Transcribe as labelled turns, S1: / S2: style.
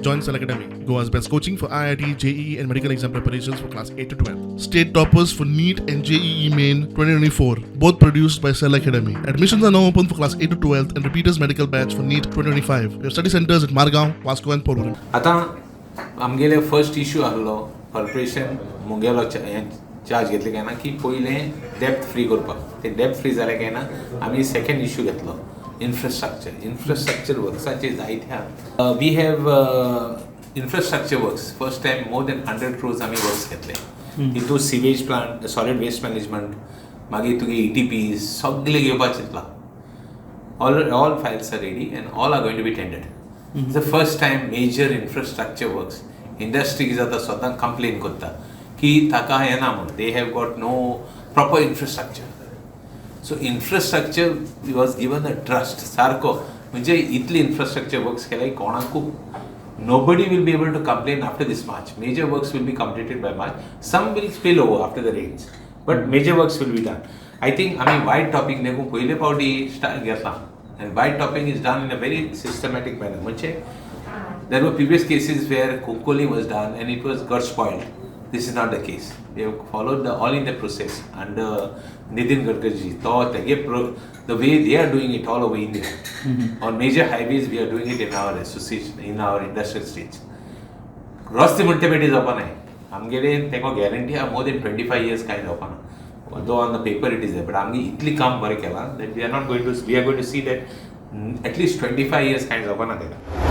S1: Join Cell Academy, Goa's best coaching for IIT, JEE, and medical exam preparations for class 8 to 12. State toppers for NEET and JEE Main 2024, both produced by Cell Academy. Admissions are now open for class 8 to 12 and repeaters medical batch for NEET 2025. We have study centers at Margao, Vasco, and Porvorim.
S2: आतां आमगेले first issue आहलो corporation मुगेलो हें charge घेतले काय ना की पयलें depth free करपाक. ते डेप्थ फ्री जालें काय ना आमी सेकंड इशू घेतलो इन्फ्रास्ट्रक्चर. इन्फ्रास्ट्रक्चर वर्क्साचे जायते आहा. We have infrastructure works, first time more than 100 crores आमी वर्क्स घेतले. तितून sewage plant, solid waste management, मागीर तुगे ईटीपी सगळे घेवपाक चिंतलां. All files are ready and all are going to be tendered. It's the first time major infrastructure works. Industry जाता स्वता कंप्लेन करता की ताका येना म्हूण, they have got no proper infrastructure. So infrastructure was given a trust सारको, म्हणजे इतली इन्फ्रास्ट्रक्चर वर्क्स केले कोणाकू nobody will be able to complain after this March. Major works will be completed by March. Some will spill over after the rains, but major works will be done. I think आमी वायट topping देखून पयले फावटी start घेतला and white topping is done in a very systematic manner. म्हणजे there were previous cases where Cuncolim was done and it was got spoiled. This is not the case. We have followed the all in the process under Nitin Gadkari ji. तो तेगे the way they are doing it all over India. On major highways, we are doing it in our association, in our industrial states. रस्ते म्हणटे बेटी जावपा नाय आमगेले, तेका guarantee आहा more than 25 years कांय जावपा ना. Though on the paper it is there, but आमगे इतली काम बरें केलां that we are not going to, we are going to see that at least 25 years कांय जावपा ना तेका.